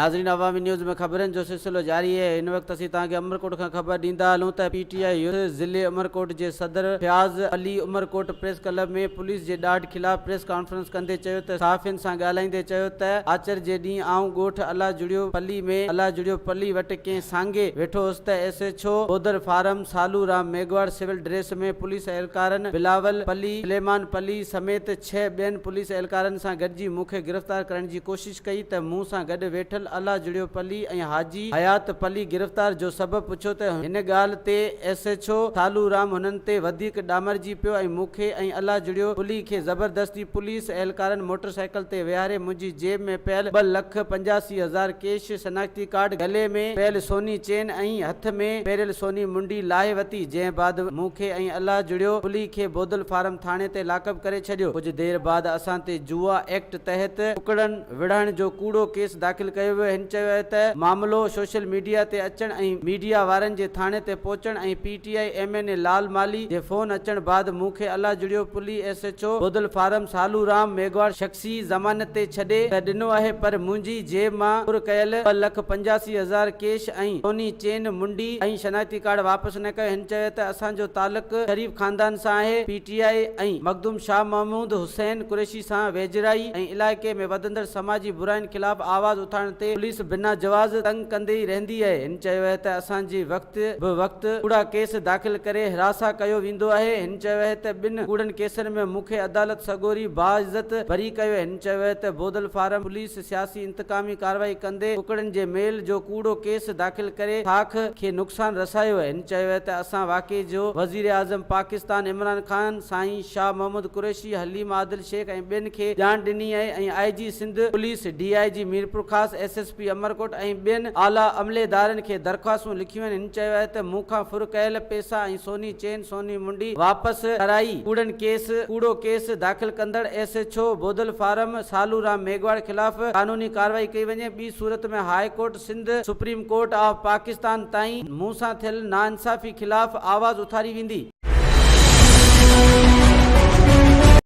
ناظرين عوامي نيوز ۾ خبرن جو سلسلو جاري آهي هن وقت اسين توهان کي عمرڪوٽ کان خبر ڏيندا هلون ته پي ٽي I youth ضلعي عمرڪوٽ جي صدر Fayaz Ali Umerkot press club ۾ police جي ڏاڍ خلاف پريس ڪانفرنس ڪندي چيو ته صحافين سان ڳالهائيندي چيو ته آچر جي ڏينهن آئون ڳوٺ الله جڙيو پلي ۾ الله جڙيو پلي وٽ ڪنهن سانگي ويٺو هوس ته S H O Bodal farm Salu Ram Meghwar civil dress ۾ police اهلڪارن بلاول پلي، سليمان پلي سميت ڇهه ٻين پوليس اهلڪارن سان گڏجي مون کي گرفتار ڪرڻ جي ڪوشش ڪئي ته مون سان گڏ ويٺل الله جڙيو پلي ۽ حاجي حيات پلي گرفتار جو سبب پڇيو ته هن ڳالهه تي S H O Salu Ram هنن تي وڌيڪ ڏامرجي پيو ۽ مون کي ۽ الله جڙيو پلي کي زبردستي پوليس اهلڪارن موٽر سائيڪل تي ويهاري منهنجي جيب ۾ پيل 2,85,000 ڪيش، شناختي ڪارڊ، گلي ۾ پيل سوني چين ۽ هٿ ۾ پهريل سوني منڊي لاهي وتي، جنهن بعد مون کي ۽ الله جڙيو پلي کي بودل فارم ٿاڻي تي لاڪپ ڪري ڇڏيو. ڪجهه دير بعد اسان تي جوا ايڪٽ تحت ڪڪڙن وڙهڻ جو ڪوڙو ڪيس داخل ڪيو ويو. هن چيو آهي ته معاملو سوشل ميڊيا تي اچڻ ۽ ميڊيا وارن جي ٿاڻي تي پهچڻ ۽ P T I M N A Lal Malhi جي فون اچڻ بعد مون کي الله جڙيو Pali S H O Bodal farm Salu Ram Meghwar شخصي ضمانت تي ڇڏي ته ڏنو آهي پر منهنجي جيب مان ڦر ڪيل 2,85,000 ڪيش ۽ سوني چين، منڊي ۽ شناختي ڪارڊ واپس نه ڪيو. هن چيو ته اسان جو تعلق شريف خاندان سان آهي، پي ٽي آء ۽ مخدوم شاهه محمود حسين قريشي سان ويجهڙائي ۽ علائقي ۾ وڌندڙ سماجي براين خلاف آواز اٿارڻ تي پوليس بنا جواز تنگ ڪندي رهندي آهي. هن چيو ته اسان جي وقت به وقت ڪوڙا ڪيس داخل ڪري هراسان ڪيو ويندو آهي. هن چيو آهي ته ٻن ڪوڙن ڪيسن ۾ مون کي عدالت سڳوري باعزت بري ڪيو. هن چيو آهي ته بودل فارم پوليس سياسي انتقامي ڪارروائي ڪندي ڪڪڙن جي ميل جو ڪوڙو ڪيس داخل ڪري ساک کي نقصان رسايو. هن چيو آهي ته اسان واقعي جو وزيراعظم پاڪستان عمران خان، سائين شاهه محمود قريشي، حليم عادل شيخ ۽ ٻين کي ڄاڻ ڏني آهي ۽ I G Sindh police, D I G Mirpurkhas, S S P Umerkot ۽ ٻين اعليٰ عمليدارن کي درخواستون لکيون آهن. هن چيو آهي ته مون کان ڦر ڪيل پئسا ۽ سوني چين، سوني منڊي واپس ڪرائي ڪوڙن ڪيس ڪوڙو ڪيس داخل ڪندڙ S H O Bodal farm Salu Ram Meghwar خلاف قانوني ڪارروائي ڪئي وڃي ٻي صورت ۾ high court Sindh supreme court of Pakistan تائين مون سان ٿيل ناانصافي خلاف آواز اٿاري ويندي.